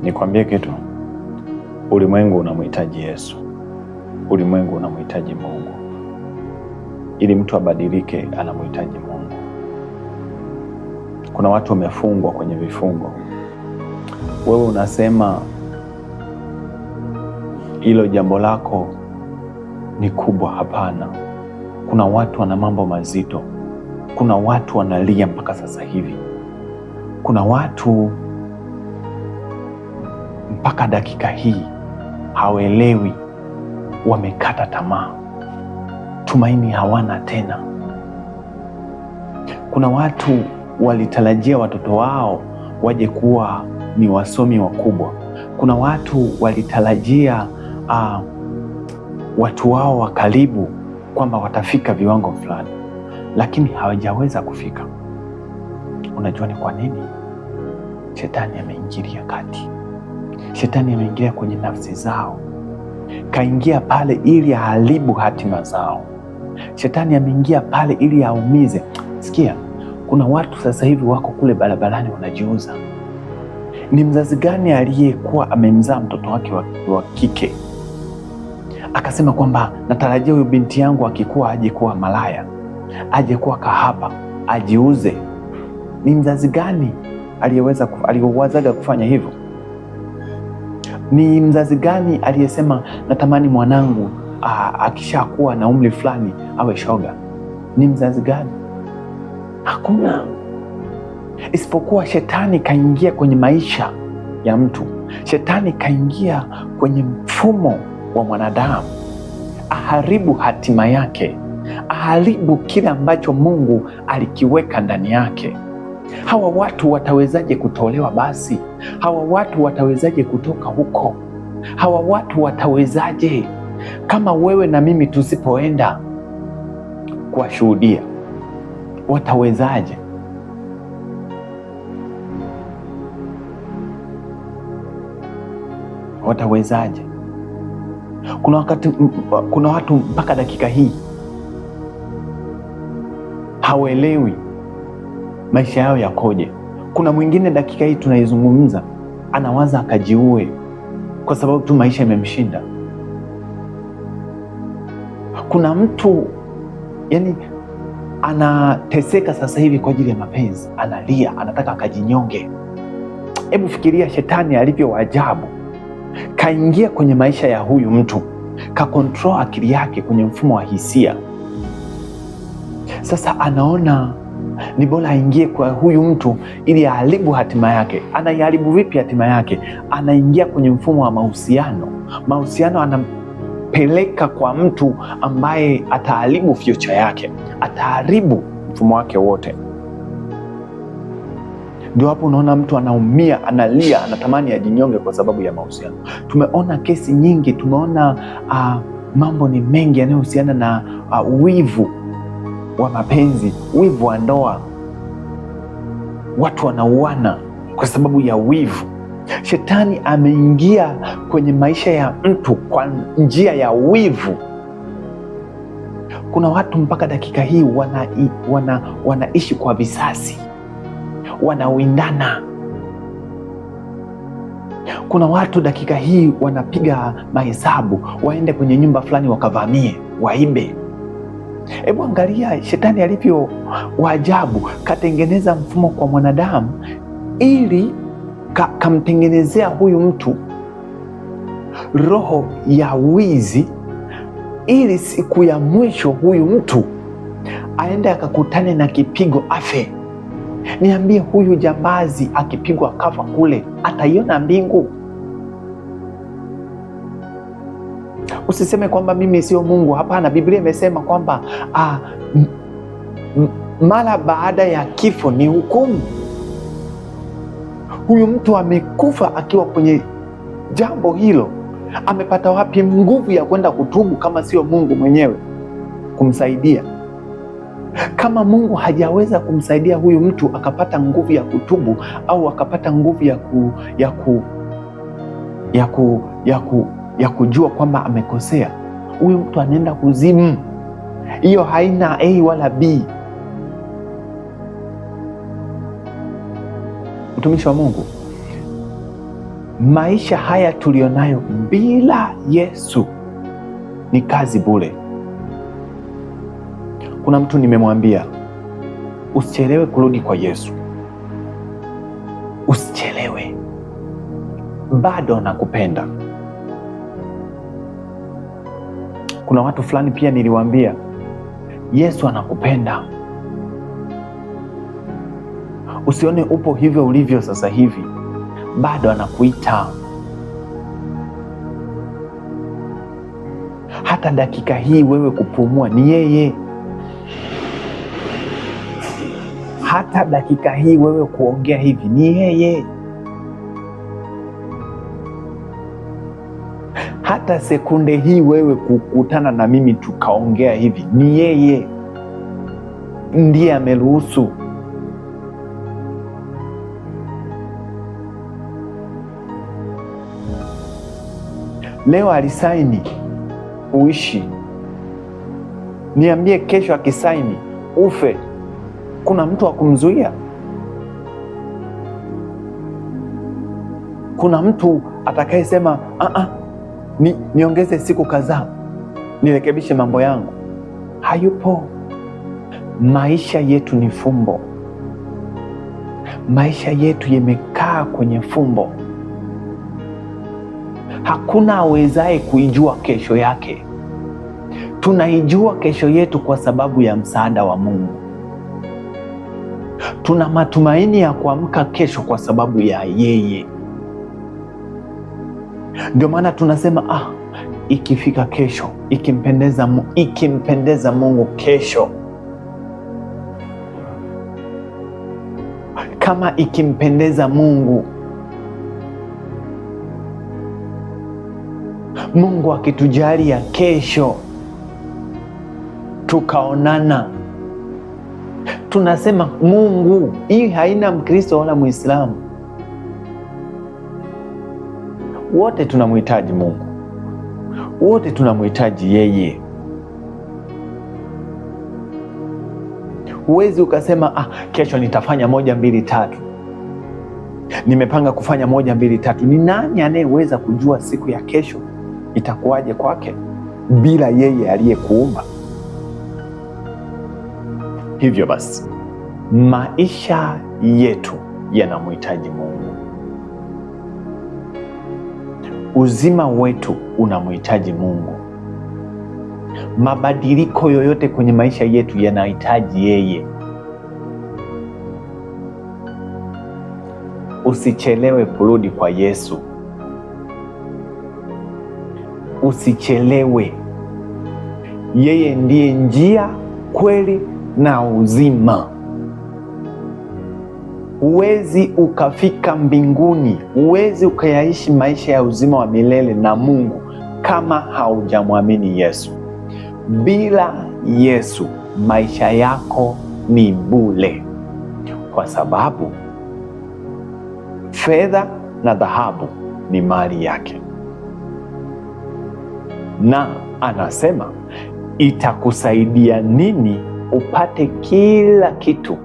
Nikwambie kitu, ulimwengu unamhitaji Yesu, ulimwengu unamhitaji Mungu. Ili mtu abadilike, anamhitaji Mungu. Kuna watu wamefungwa kwenye vifungo. Wewe unasema hilo jambo lako ni kubwa. Hapana, kuna watu wana mambo mazito, kuna watu wanalia mpaka sasa hivi, kuna watu mpaka dakika hii hawaelewi, wamekata tamaa, tumaini hawana tena. Kuna watu walitarajia watoto wao waje kuwa ni wasomi wakubwa. Kuna watu walitarajia watu wao wa karibu kwamba watafika viwango fulani, lakini hawajaweza kufika. Unajua ni kwa nini? Shetani ameingilia kati. Shetani ameingia kwenye nafsi zao, kaingia pale ili aharibu hatima zao. Shetani ameingia pale ili aumize. Sikia, kuna watu sasa hivi wako kule barabarani wanajiuza. Ni mzazi gani aliyekuwa amemzaa mtoto wake wa kike akasema kwamba natarajia huyu binti yangu akikuwa aje kuwa malaya, aje kuwa kahaba, ajiuze? Ni mzazi gani aliyeweza aliyowazaga kufanya hivyo? Ni mzazi gani aliyesema natamani mwanangu akishakuwa na umri fulani awe shoga? Ni mzazi gani? Hakuna, isipokuwa shetani kaingia kwenye maisha ya mtu. Shetani kaingia kwenye mfumo wa mwanadamu, aharibu hatima yake, aharibu kile ambacho Mungu alikiweka ndani yake. Hawa watu watawezaje kutolewa basi? Hawa watu watawezaje kutoka huko? Hawa watu watawezaje kama wewe na mimi tusipoenda kuwashuhudia? Watawezaje? Watawezaje? Kuna wakati, kuna watu mpaka dakika hii hawaelewi maisha yao yakoje. Kuna mwingine dakika hii tunaizungumza anawaza akajiue kwa sababu tu maisha yamemshinda. Kuna mtu yani anateseka sasa hivi kwa ajili ya mapenzi, analia, anataka akajinyonge. Hebu fikiria shetani alivyo waajabu, kaingia kwenye maisha ya huyu mtu, kakontrol akili yake kwenye mfumo wa hisia. Sasa anaona ni bora aingie kwa huyu mtu ili aharibu hatima yake. Anaiharibu vipi hatima yake? Anaingia kwenye mfumo wa mahusiano. Mahusiano anampeleka kwa mtu ambaye ataharibu future yake, ataharibu mfumo wake wote. Ndio hapo unaona mtu anaumia, analia, anatamani ajinyonge kwa sababu ya mahusiano. Tumeona kesi nyingi, tumeona mambo ni mengi yanayohusiana na wivu wa mapenzi, wivu wa ndoa. Watu wanauana kwa sababu ya wivu. Shetani ameingia kwenye maisha ya mtu kwa njia ya wivu. Kuna watu mpaka dakika hii wanaishi kwa visasi, wanawindana. Kuna watu dakika hii wanapiga mahesabu, waende kwenye nyumba fulani wakavamie, waibe. Hebu angalia shetani alivyo waajabu, katengeneza mfumo kwa mwanadamu ili kamtengenezea huyu mtu roho ya wizi, ili siku ya mwisho huyu mtu aende akakutane na kipigo afe. Niambie, huyu jambazi akipigwa kafa kule, ataiona mbingu? Usiseme kwamba mimi sio Mungu. Hapana, Biblia imesema kwamba mara baada ya kifo ni hukumu. Huyu mtu amekufa akiwa kwenye jambo hilo, amepata wapi nguvu ya kwenda kutubu kama sio Mungu mwenyewe kumsaidia? Kama Mungu hajaweza kumsaidia huyu mtu akapata nguvu ya kutubu au akapata nguvu ya kujua kwamba amekosea, huyu mtu anaenda kuzimu. Hiyo haina A wala B. Mtumishi wa Mungu, Maisha haya tulionayo bila Yesu ni kazi bure. Kuna mtu nimemwambia usichelewe kurudi kwa Yesu, usichelewe, bado nakupenda. Kuna watu fulani pia niliwaambia Yesu anakupenda. Usione upo hivyo ulivyo sasa hivi, bado anakuita. Hata dakika hii wewe kupumua ni yeye. Hata dakika hii wewe kuongea hivi ni yeye. Hata sekunde hii wewe kukutana na mimi tukaongea hivi ni yeye, ndiye ameruhusu. Leo alisaini uishi, niambie kesho akisaini ufe, kuna mtu wa kumzuia? Kuna mtu atakayesema niongeze siku kadhaa nirekebishe mambo yangu? Hayupo. Maisha yetu ni fumbo, maisha yetu yamekaa kwenye fumbo. Hakuna awezaye kuijua kesho yake. Tunaijua kesho yetu kwa sababu ya msaada wa Mungu. Tuna matumaini ya kuamka kesho kwa sababu ya yeye. Ndio maana tunasema ikifika kesho, ikimpendeza Mungu kesho, kama ikimpendeza Mungu, Mungu akitujalia kesho tukaonana, tunasema Mungu, hii haina Mkristo wala Muislamu, wote tunamhitaji Mungu, wote tunamhitaji yeye. Huwezi ukasema kesho nitafanya 1 2 3, nimepanga kufanya 1 2 3. Ni nani anayeweza kujua siku ya kesho itakuwaje kwake bila yeye aliyekuumba? Hivyo basi maisha yetu yanamhitaji Mungu, uzima wetu unamhitaji Mungu, mabadiliko yoyote kwenye maisha yetu yanahitaji yeye. Usichelewe kurudi kwa Yesu, usichelewe. Yeye ndiye njia, kweli na uzima. Huwezi ukafika mbinguni, huwezi ukayaishi maisha ya uzima wa milele na Mungu kama haujamwamini Yesu. Bila Yesu maisha yako ni bure, kwa sababu fedha na dhahabu ni mali yake, na anasema itakusaidia nini upate kila kitu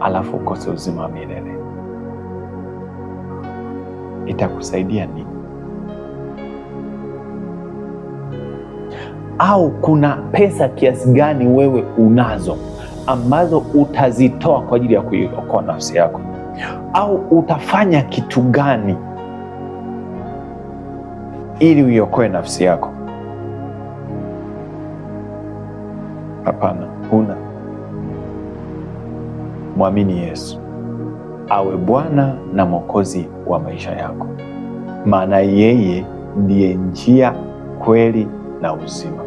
alafu ukose uzima wa milele? Itakusaidia nini? Au kuna pesa kiasi gani wewe unazo ambazo utazitoa kwa ajili ya kuiokoa nafsi yako? Au utafanya kitu gani ili uiokoe nafsi yako? Hapana, huna. Mwamini Yesu awe Bwana na Mwokozi wa maisha yako, maana yeye ndiye njia, kweli na uzima.